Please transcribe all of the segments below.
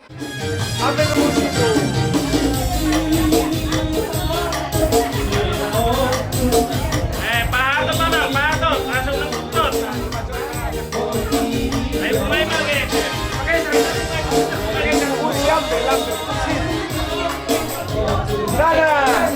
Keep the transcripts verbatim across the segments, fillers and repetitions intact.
Eh, pahaton ma, pahaton, langsung nangkupton. Ayo, mulai, Bang, eh. Pakai sarung, pakai sarung. Dadah.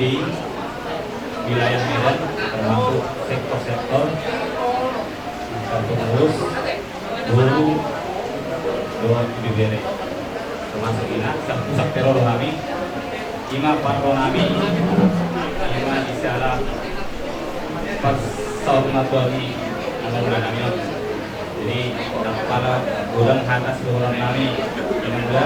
di wilayah Medan, termasuk sektor-sektor, pengurus, guru, dohot ibebere. Termasuk ina, sian pusat pe ro do hami, ima parro nami, ima di siala pas saur matua ni amang nami on. Jadi, ndang pala godang hata sidohonon nami, ima da,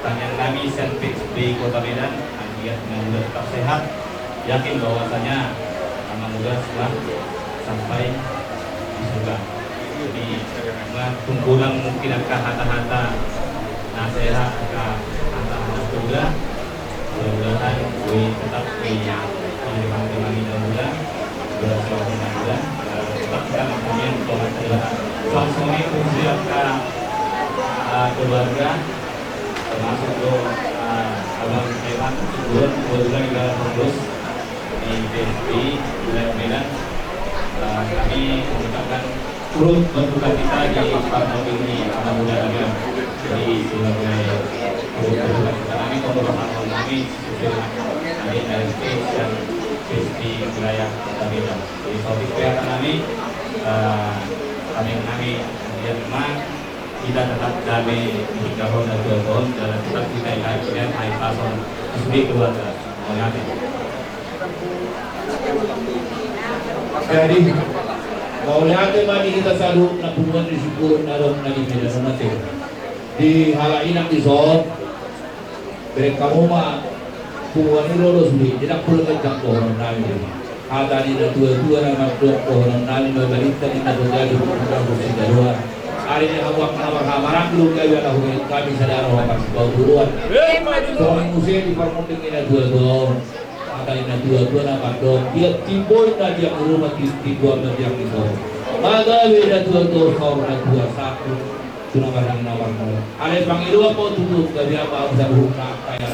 tangiang nami sian P S B I Kota Medan, anggiat Amang Uda tetap sehat. Yakin bahwasanya Amang Uda sudah sampai di surga. Jadi, tung godang mungkin angka hata-hata nasehat, angka hata-hata surga. Mudah-mudahan boi tetap di, di, di Amang Uda, berdoa Amang Uda, tetap kita maksudnya doa saja. Langsung itu siap, eh, keluarga, termasuk do, eh, Abang Evan, kebetulan, kebetulan juga terus di P S B I wilayah Medan. Eh, kami mengucapkan turut berduka cita di parmoding ni Amang Uda Damian. Jadi sebagai turut berduka cita kami, pembahasan kami sesuai dengan dari P S B I dan P S B I wilayah Kota Medan. Jadi saotik pe hata nami, eh, kami nami, biar memang kita tetap dame di tingkahon na tuatua on, dan tetap kita ingat dengan hai pasal sebagai keluarga. Mauliate. Jadi, mauliate ma di hita saluhutna punguan ni Sipurun na adong na di Medan on ate. Di halak inang di son, bereng hamu ma punguan i ro do sude, ndang pola ganjang dohonon nami. Hata ni na tuatua na mandok dohonon nami ma, balintang ni na so jadi punguan na so sitadoan. Ari ni hamu angka na marhahamaranggi do gabe ala hubereng hami sada roha parsibau tuduan. Songon i muse di parmonding ni na tuatua on. Hata ni na tuatua na mandok, tiap timbo na tiap rumah, tiap timbo na tiap timbo. Maka be na tuatua, saur matua, satu tu na marhahamaranggi. Alai pangidoan ma tutu, gabe apa, apa sabuhut na kaya.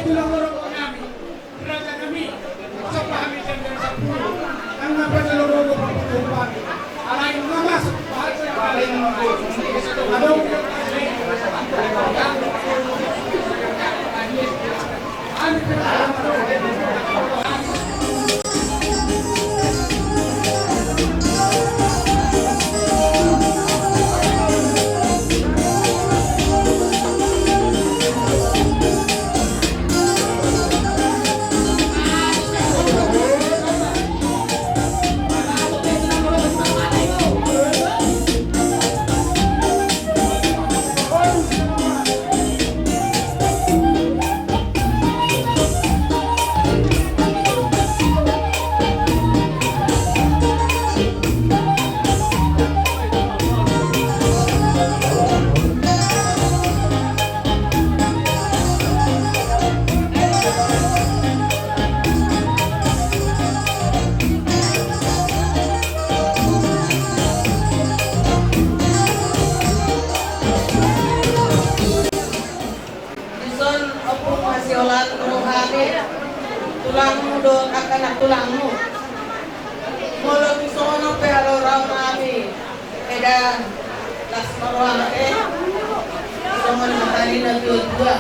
Tulang rorobot nami, raja nami, sampah hami jam-jam sampulu. Nang na panjalo rogo paputu hami. Alai na masuk bahasa alai na masuk. Adong. Dison ompung hasiholan roha ni tulangmu dohot angka na tulangmu. Molo tung songon on pe haroro nami, eda las ma roham ate. Songon hata ni na tua-tua,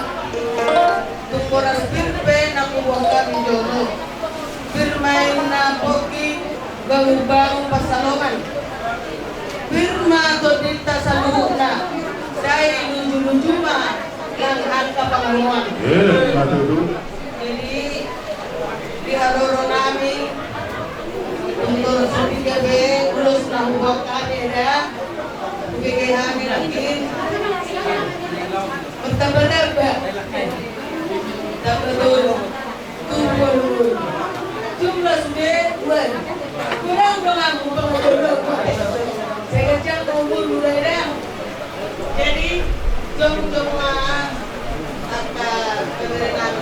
tung boras pir pe na huboan hami jolo, pir ma inna pongki, bangun-bangun pansalongan. Pir ma tondinta saluhutna, sai luju-luju ma nang angka pangaluan. Eh, ma tutu. Jadi, di haroro nami, tung songon i gabe ulos na huboan hami eda, hubege hami nangkin. Martamba-tamba. Tamba tolu. Tung ualu. Jumlah sude ualu. Kurang dong aku pengajar dong. Saya kerja umur mulai dah. Jadi, jom-jom lah. Angka keberengan.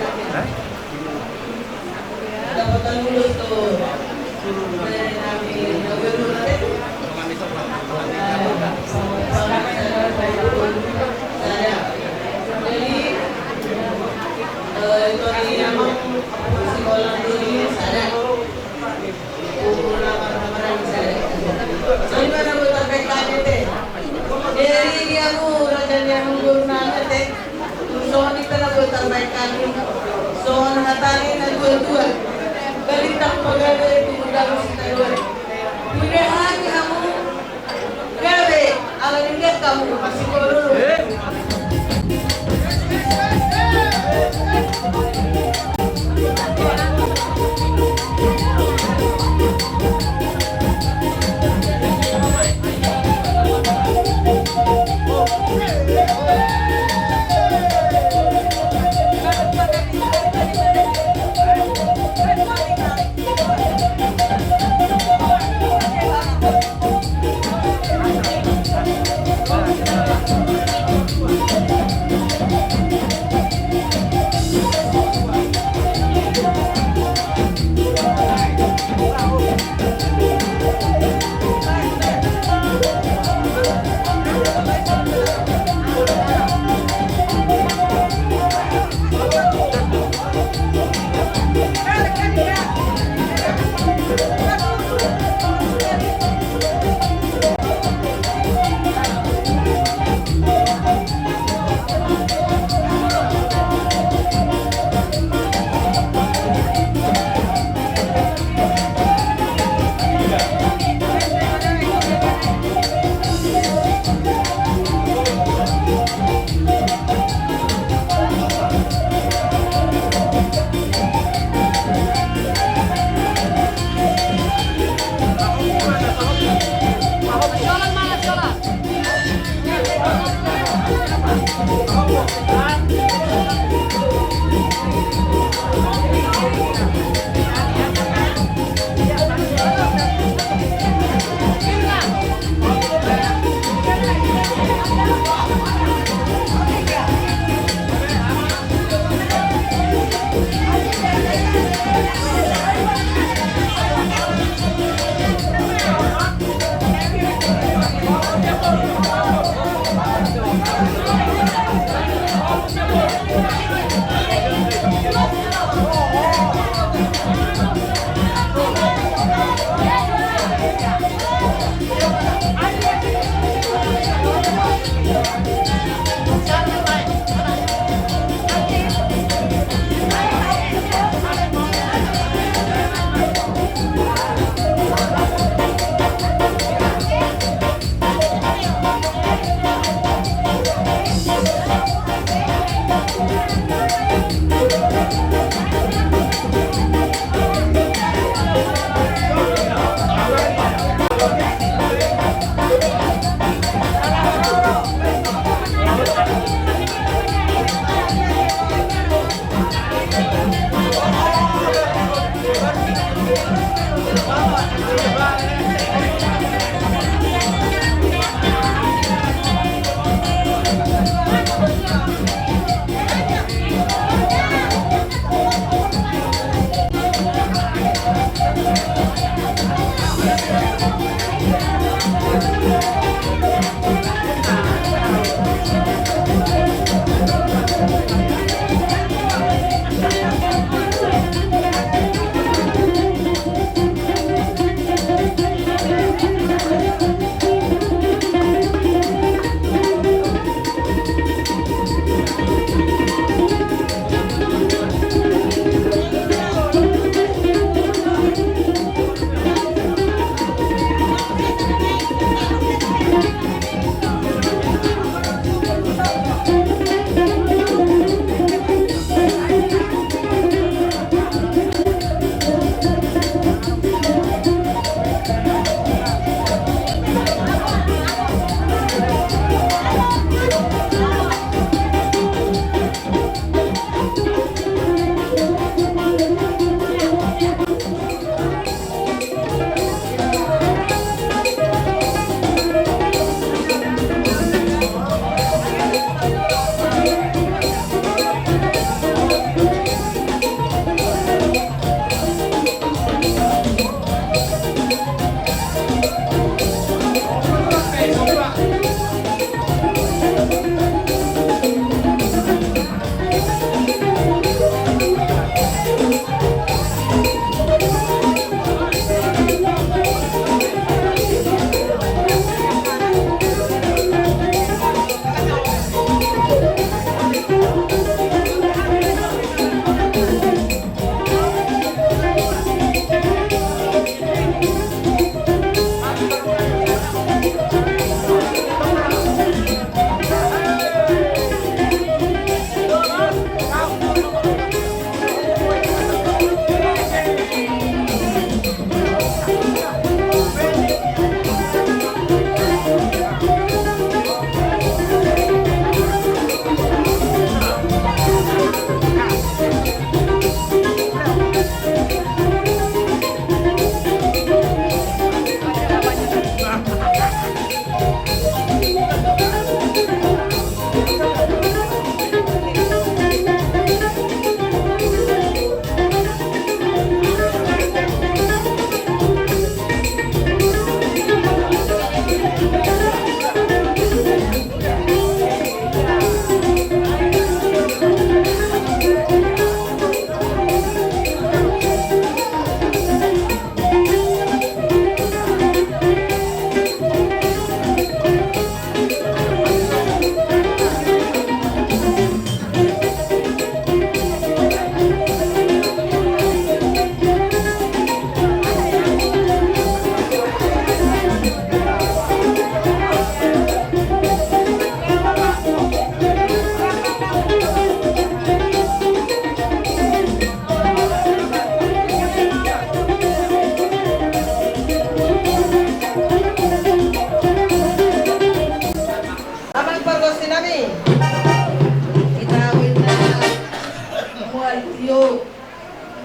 Dapat ulos tu. Keberengan. Jadi dia mu raja dia mu guru nana te. Songon i pe na boi tarbaen hami. Songon hata ni na tua-tua. Balintang pagabe tu dabu sitaruan. Muda hami hamu. Gabe, ala ni dia kamu masih kololo.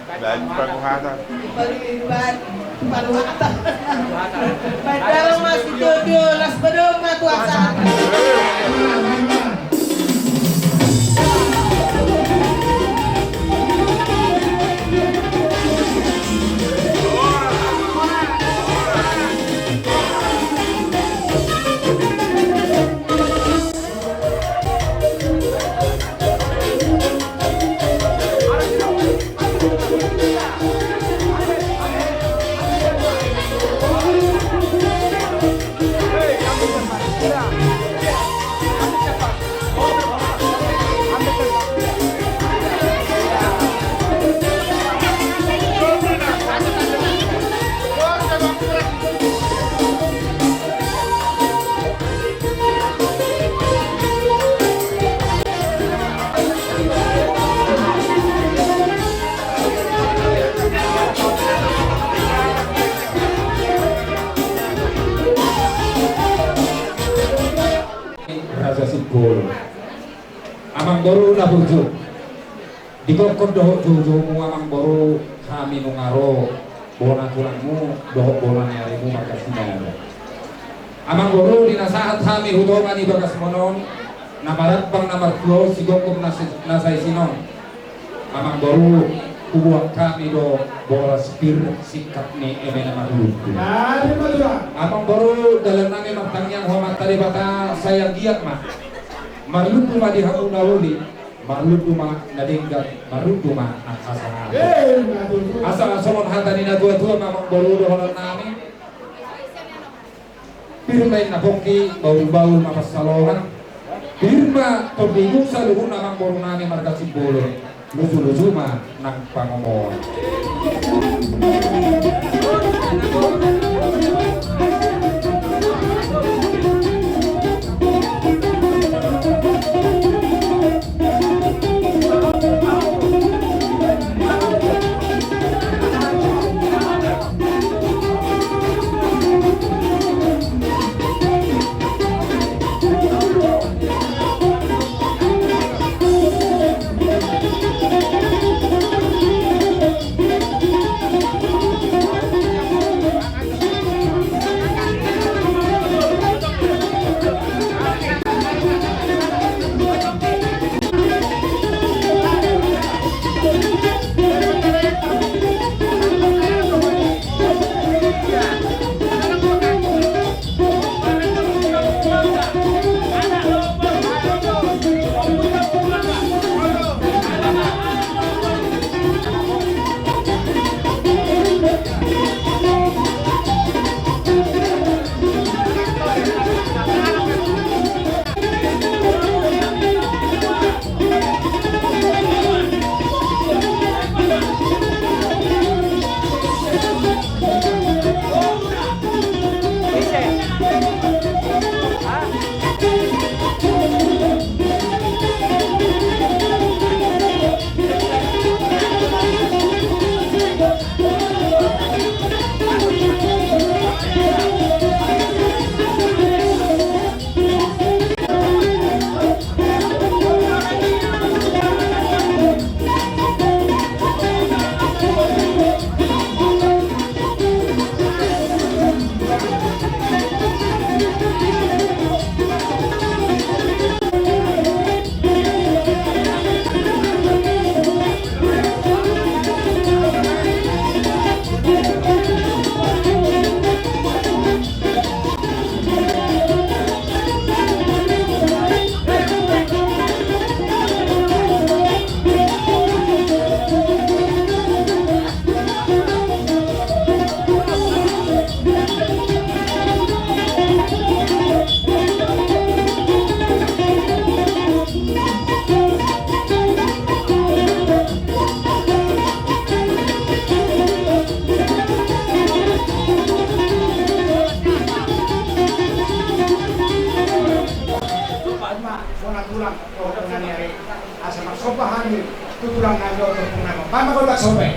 Baen paruhatan. Baen paruhatan. Baen dalan ma sitio-tio, las ma domma tu asa. Raja Sipul. Amangboru na burju. Digokhon dohot joujoumu amangboru, hami nunga ro bona tulangmu dohot bona ni arimu marga Sinaga. Amangboru, di na sahat hami tu tonga ni bagasmon on, na marambang na martua on, sigokhon na sa-, na saisi on. Amangboru, huboan hami do boras pir singkat ni eme na marlundu. Amangboru, dalan nami martangiang tu Amanta Debata, sai anggiat ma marlundu ma di hamu na uli. Marlundu ma na denggan, marlundu ma angka sahata. Asa songon hata ni na tua-tua ma amangboru dohonon nami. Pir ma inna pongki, bahul-bahul ma pansalongan. Pir ma tondi inuk saluhutna amangboru nami marga Simbolon. Luju-luju ma nang pangomoan. Sopa ma bona tulang, bona ni ari. Asa marsopa hami tu tulang nami dohot turpuk nami. Baen ma gondang sopa i.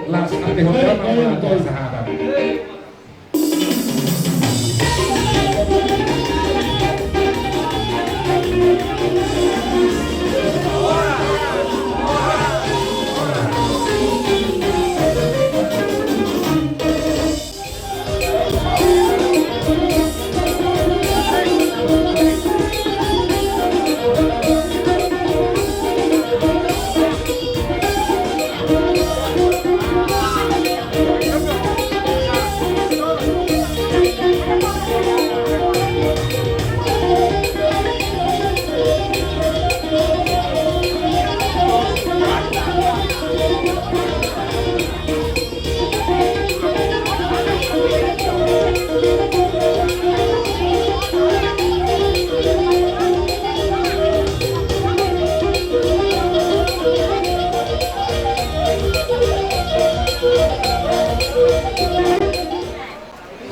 Langsung ate hondang ma sahata.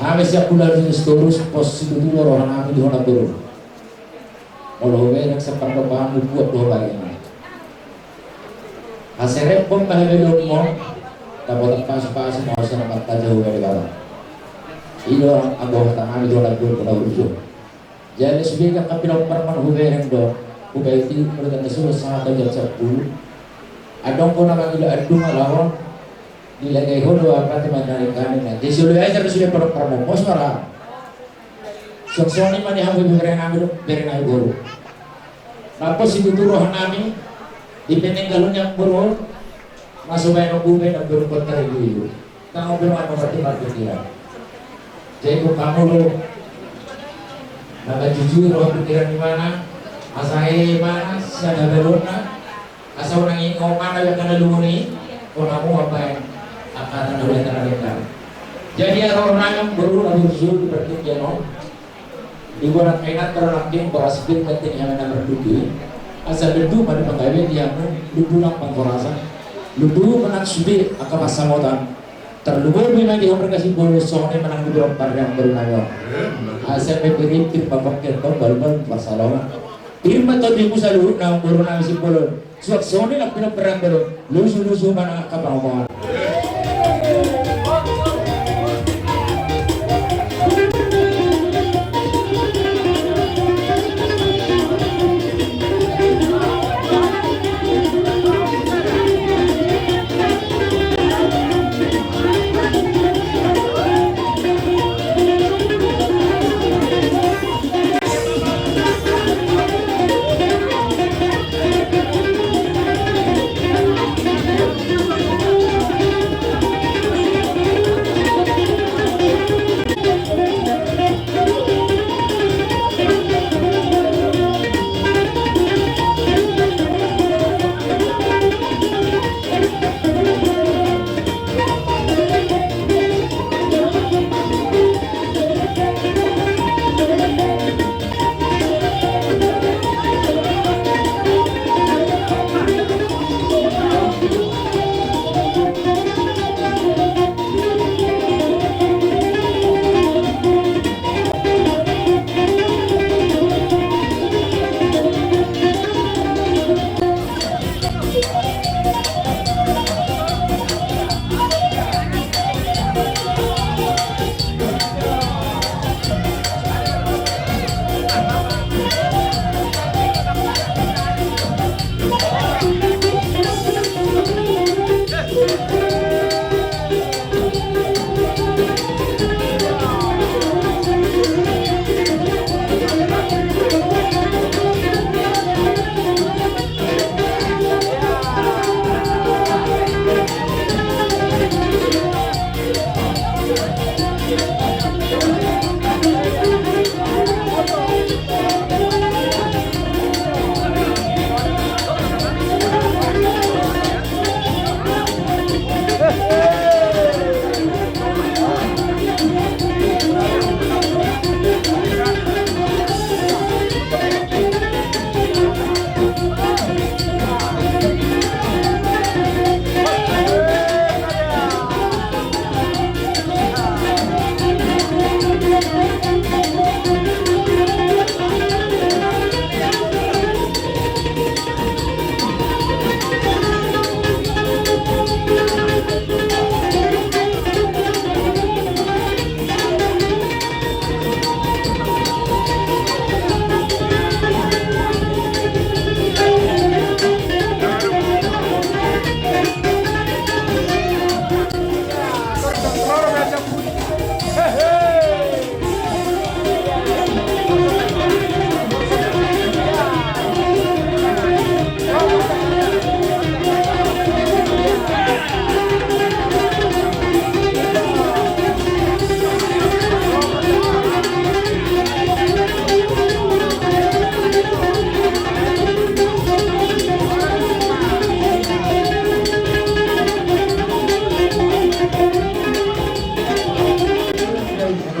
Hami sian Hulahula Sitorus, pos situtu do rohanami di ho namboru. Molo hubereng sapardopaanmu, buat do ho bahenna. Haserepon ma habeluonmon, dapotan pasupasu ma ho sian Amanta Jahowa Debata. I do anggo hatanami di ho namboru, bona uju. Jadi sude angka pinomparmon hubereng do, hubaen i, molo tung na sude sahata jam sampulu. Adong do na mangido andung ala on, dilegai ho do apa tu manari kami na. Jadi sude aja sude pinomparmon, mos mara. Songon i ma di hamu berenami do, berenami boru. Na pos situtu rohanami, di penenggalon ni amangboru on, na so baen on bube, na baen on boru tarigu. Tanggung jawab apa berarti parketian. Jadi bukan mulu, na jujur roha pikiran di mana, asa e mana, sian habeluonna, asa unang i ngomong na biar kana lumuni, kau namu apa yang akan ada oleh tanah. Jadi ya rohanami boru na burju di parketian on. Di bona kaina terlalu boras bin penting yang na berduki. Asa berdu pada penggawe di hamu, ludu nang pangkorasan. Ludu menang sude angka pansamotan. Terlumobi ma di hamu na sibolis songon i menang di boru parreang boru nayo. Asa pe beripir bapak kentong balu-balu pasalongan. Irma tau di musa luhut nang boru na sibolis. Suak songon i nang pinomparmon do, lusu-lusu ma nang angka pangomoan.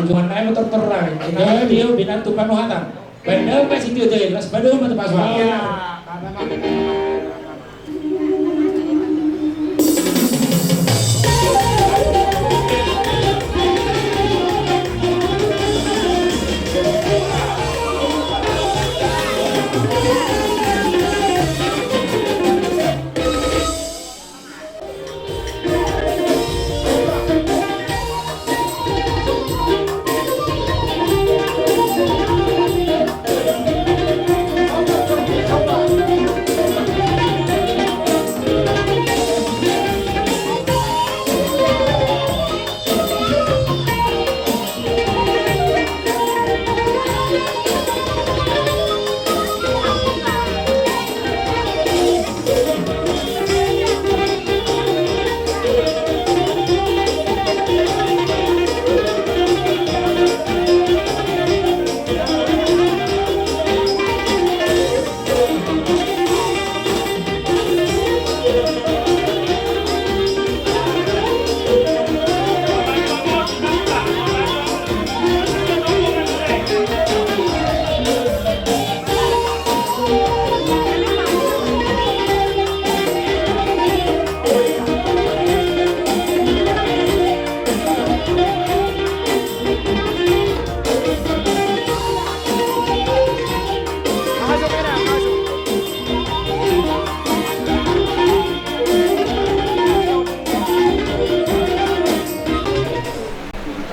Tuhan nai motor terang. Tinggal dia binatu panuhatan. Benda apa sih dia, las badu mata paswa. Iya.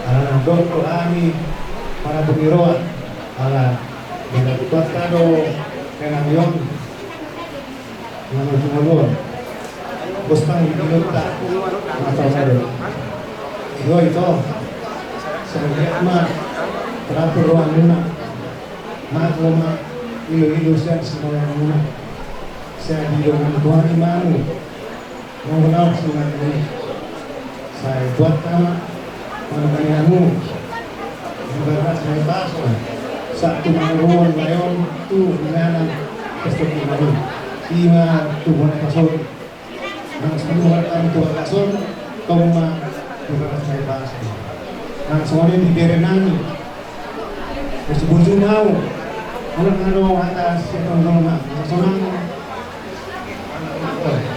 Ala na dok do hami para pengirot, ala na dok do kenang yon. Nama cuma dua. Bos tang di dok tak. Mata mata. Iyo ito. Sebenarnya mah teratur ruang luna. Mako ma ilo-ilo sian simoyangmuna. Sai didongani Tuhan imanu. Mangulak sumangani. Sai buat kama mangulak hamu. Ibarat sai paso. Satu manguruon layon tu inganan. Pesta imanu. Ima tu bona paso. Nang songon i tu bagasan, tong ma di bagas na i bagas. Nang songon i di bere nami. Bosi bosi mau. Anak nano atas ya tong tong ma. Nang songon i.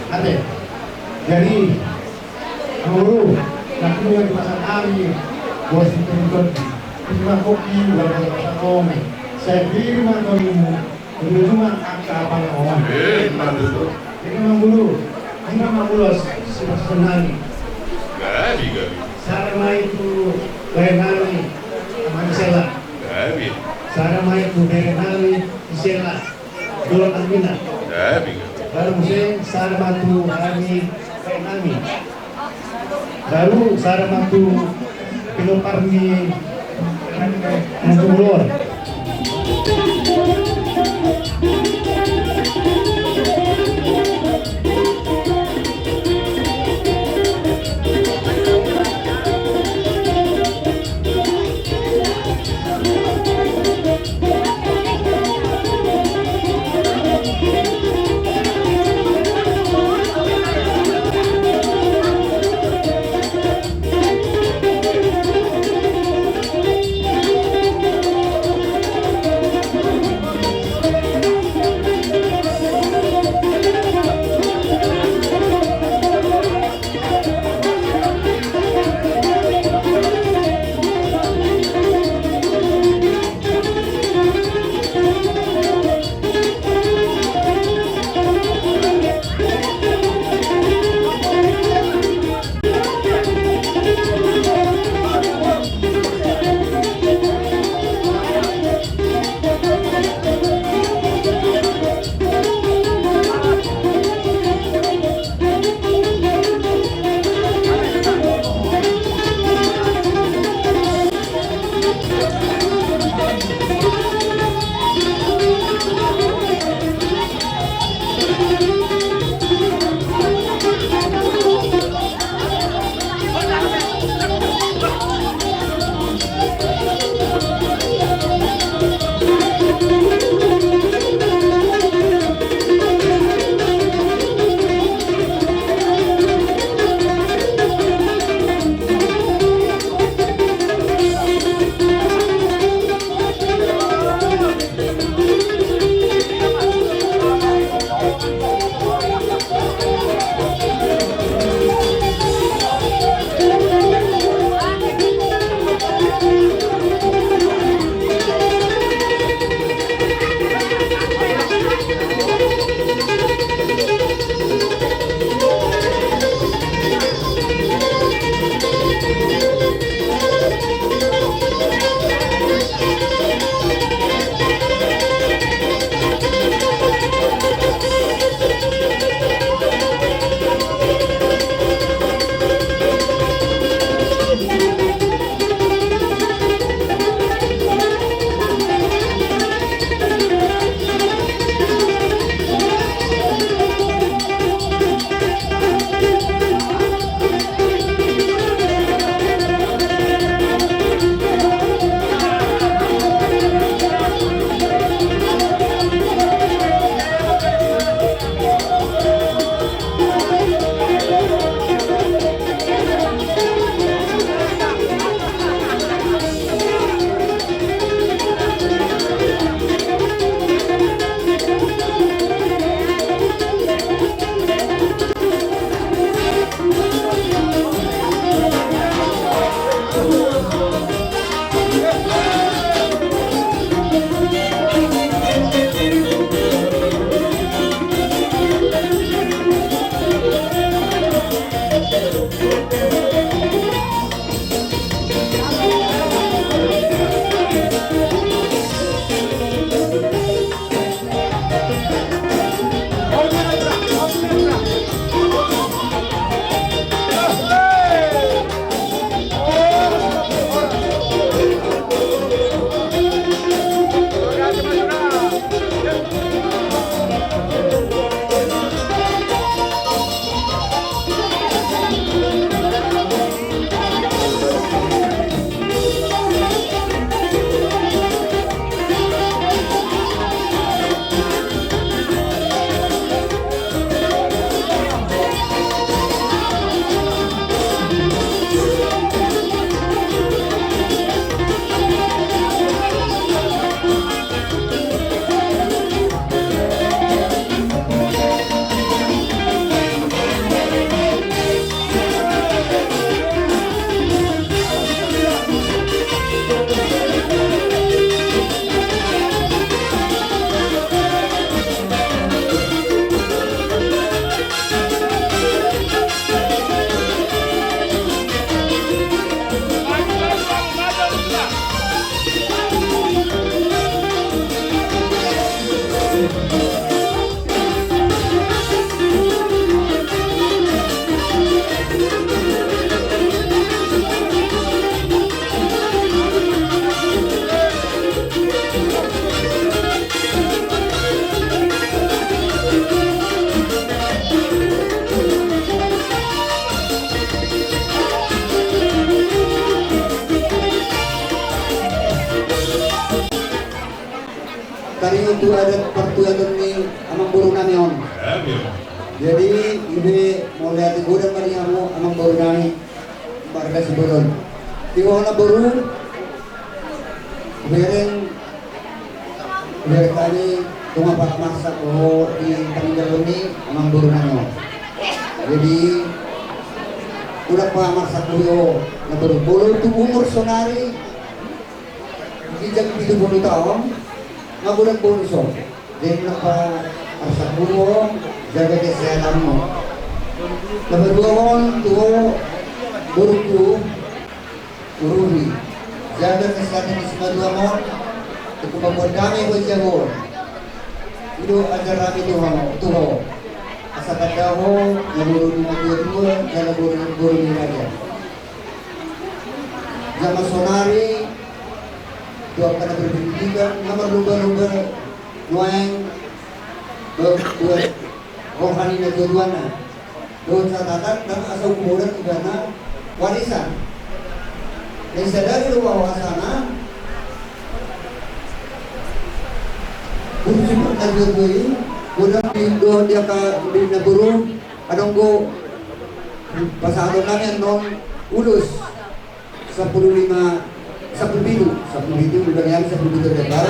Ate. Jadi, Guru, nak punya di masa kami, bosi tong tong. Terima kopi, wala pasal kami. Saya terima kami. Ujung-ujungna angka apa na oman. Eh, mantu tu. Jadi manggulu, ima manggulu sipasenani. Gabi, gabi. Sada ma i tu bere nami Manisela. Gabi. Sada ma i tu bere nami Isela. Dolok Almina. Gabi, gabi. Baru muse sada ma tu hami bere nami. Lalu sada ma tu pinompar ni Mujulon. Ari on tu adat partuaton ni amangboru nami on. Jadi ibe mauliate godang ma di hamu amangboru nami. Marga Sibolon. Di hamu amangboru, bereng, bereng hami tung pamarsak ho di paninggalon ni amangboru nami on. Jadi unang pamarsak ho amangboru, molo tu umur sonari ginjang pitu pulu taon, nga godang bonus on. Jadi unang pamarsak ho, jaga kesehatanmu. Na paduahon tu ho, borungku, urupi, jaga kesehatan ni simatua on. Tung pambuat dame ho jago. I do ajar nami tu ho, tu ho. Asa tanda ho, na boru ni natuatua, jala boru, boru ni raja. Jaman sonari, tu angka na berpendidikan, na marlomba-lomba nuaeng, ba-, buat roha ni natuatuana. Dohot catatan, ndang asa umboran ibana warisan. Nai sadari do bahwasana, burju natuatua i, godang di, dohot di angka di na boru, adong do pasahaton nami annon ulos. Sampulu lima, sampulu pitu, sampulu pitu, ulang yang sampulu pitu lembar.